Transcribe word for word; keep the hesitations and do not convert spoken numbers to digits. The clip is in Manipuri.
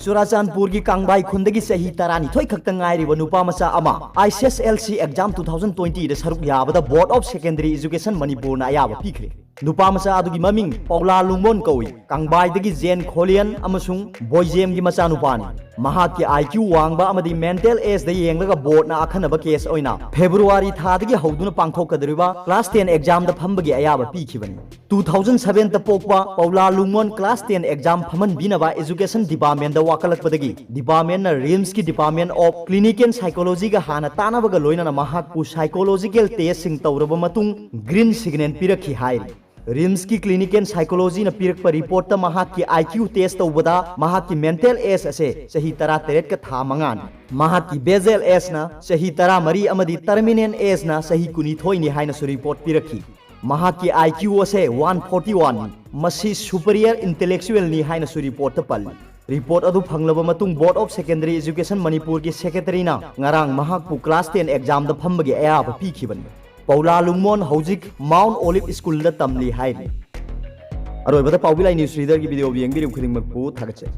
ꯆꯨꯔꯥꯆꯥꯟꯄꯨꯔꯒꯤ ꯀꯥꯡꯕꯥꯏ ꯈꯨꯟꯗꯒꯤ ꯆꯍꯤ ꯇꯔꯥꯅꯤꯊꯣꯏ ꯈꯛꯇ ꯉꯥꯏꯔꯤꯕ ꯅꯨꯄꯥ ꯃꯆꯥ ꯑꯃ I C S L C exam two thousand ꯇ꯭ꯋꯦꯟꯇꯤꯗ ꯁꯔꯨꯛ ꯌꯥꯕꯗ Board of Secondary Education ꯃꯅꯤꯄꯨꯔꯅ ꯑꯌꯥꯕ ꯄꯤꯈ꯭ꯔꯦ꯫ ꯅꯨꯄꯥ ꯃꯆꯥ ꯑꯗꯨꯒꯤ ꯃꯃꯤꯡ ꯄꯧꯂꯥ ꯂꯨꯡꯃꯣꯟ ꯀꯧꯏ꯫ ꯀꯥꯡꯕꯥꯏꯗꯒꯤ ꯖꯦꯟ ꯈꯣꯂꯤꯌꯟ ꯑꯃꯁꯨꯡ ꯕꯣꯏꯖꯦꯝꯒꯤ ꯃꯆꯥꯅꯨꯄꯥꯅꯤ꯫ ꯃꯍꯥꯛꯀꯤ ꯑꯥꯏ ꯀ꯭ꯌꯨ ꯋꯥꯡꯕ ꯑꯃꯗꯤ ꯃꯦꯟꯇꯦꯜ ꯑꯦꯖꯗ ꯌꯦꯡꯂꯒ ꯕꯣꯔꯗꯅ ꯑꯈꯟꯅꯕ ꯀꯦꯁ ꯑꯣꯏꯅ ꯐꯦꯕ꯭ꯔꯨꯋꯥꯔꯤ ꯊꯥꯗꯒꯤ ꯍꯧꯗꯨꯅ ꯄꯥꯡꯊꯣꯛꯀꯗꯧꯔꯤꯕ ꯀ꯭ꯂꯥꯁ ꯇꯦꯟ ꯑꯦꯛꯖꯥꯝꯗ ꯐꯝꯕꯒꯤ ꯑꯌꯥꯕ ꯄꯤꯈꯤꯕꯅꯤ꯫ ꯇꯨ ꯊꯥꯎꯖꯟ ꯁꯚꯦꯟꯗ ꯄꯣꯛꯄ ꯄꯧꯂꯥ ꯂꯨꯡꯃꯣꯟ ꯀ꯭ꯂꯥꯁ ꯇꯦꯟ ꯑꯦꯛꯖꯥꯝ ꯐꯝꯍꯟꯕꯤꯅꯕ ꯑꯦꯖꯨꯀꯦꯁꯟ ꯗꯤꯄꯥꯔꯠꯃꯦꯟꯗ ꯋꯥꯀꯠꯂꯛꯄꯗꯒꯤ ꯗꯤꯄꯥꯔꯠꯃꯦꯟꯅ ꯔꯤꯝꯁꯀꯤ Department of Clinical Psychologyꯒ ꯍꯥꯟꯅ ꯇꯥꯟꯅꯕꯒ ꯂꯣꯏꯅꯅ ꯃꯍꯥꯛꯄꯨ ꯁꯥꯏꯀꯣꯂꯣꯖꯤꯀꯦꯜ ꯇꯦꯁꯁꯤꯡ ꯇꯧꯔꯕ ꯃꯇꯨꯡ ꯒ꯭ꯔꯤꯟ ꯁꯤꯒꯅꯦꯜ ꯄꯤꯔꯛꯈꯤ ꯍꯥꯏꯔꯤ꯫ ꯔꯤꯝꯁꯀꯤ ꯀ꯭ꯂꯤꯅꯤꯀꯦꯜ ꯁꯥꯏꯀꯣꯂꯣꯖꯤꯅ ꯄꯤꯔꯛꯄ ꯔꯤꯄꯣꯔꯠꯇ ꯃꯍꯥꯛꯀꯤ ꯑꯥꯏ ꯀ꯭ꯌꯨ ꯇꯦꯁ ꯇꯧꯕꯗ ꯃꯍꯥꯛꯀꯤ ꯃꯦꯟꯇꯦꯜ ꯑꯦꯖ ꯑꯁꯦ ꯆꯍꯤ ꯇꯔꯥꯇꯔꯦꯠꯀ ꯊꯥ ꯃꯉꯥꯅꯤ꯫ ꯃꯍꯥꯛꯀꯤ ꯕꯦꯖꯦꯜ ꯑꯦꯖꯅ ꯆꯍꯤ ꯇꯔꯥꯃꯔꯤ ꯑꯃꯗꯤ ꯇꯔꯃꯤꯅꯦꯜ ꯑꯦꯖꯅ ꯆꯍꯤ ꯀꯨꯟꯅꯤꯊꯣꯏꯅꯤ ꯍꯥꯏꯅꯁꯨ ꯔꯤꯄꯣꯔꯠ ꯄꯤꯔꯛꯈꯤ꯫ ꯃꯍꯥꯛꯀꯤ ꯑꯥꯏ ꯀ꯭ꯌꯨ ꯑꯁꯦ ꯋꯥꯟ ꯐꯣꯔꯇꯤ ꯋꯥꯟꯅꯤ꯫ ꯃꯁꯤ ꯁꯨꯄꯔꯤꯌꯔ ꯏꯟꯇꯦꯂꯦꯛꯆꯨꯑꯦꯜꯅꯤ ꯍꯥꯏꯅꯁꯨ ꯔꯤꯄꯣꯔꯠꯇ ꯄꯜꯂꯤ꯫ ꯔꯤꯄꯣꯔꯠ ꯑꯗꯨ ꯐꯪꯂꯕ ꯃꯇꯨꯡ Board of Secondary Education ꯃꯅꯤꯄꯨꯔꯒꯤ ꯁꯦꯀ꯭ꯔꯦꯇꯔꯤꯅ ꯉꯔꯥꯡ ꯃꯍꯥꯛꯄꯨ ꯀ꯭ꯂꯥꯁ ꯇꯦꯟ ꯑꯦꯛꯖꯥꯝꯗ ꯐꯝꯕꯒꯤ ꯑꯌꯥꯕ ꯄꯤꯈꯤꯕꯅꯤ꯫ ꯄꯧꯂꯥ ꯂꯨꯡꯃꯣꯟ ꯍꯧꯖꯤꯛ ꯃꯥꯎꯟꯠ ꯑꯣꯂꯤꯚ ꯁ꯭ꯀꯨꯜꯗ ꯇꯝꯂꯤ ꯍꯥꯏꯔꯤ꯫ ꯑꯔꯣꯏꯕꯗ ꯄꯥꯎꯕꯤ ꯂꯥꯏ ꯅ꯭ꯌꯨꯁ ꯔꯤꯗꯔꯒꯤ ꯚꯤꯗꯤꯑꯣ ꯌꯦꯡꯕꯤꯔꯤꯕ ꯈꯨꯗꯤꯡꯃꯛꯄꯨ ꯊꯥꯒꯠꯆꯔꯤ꯫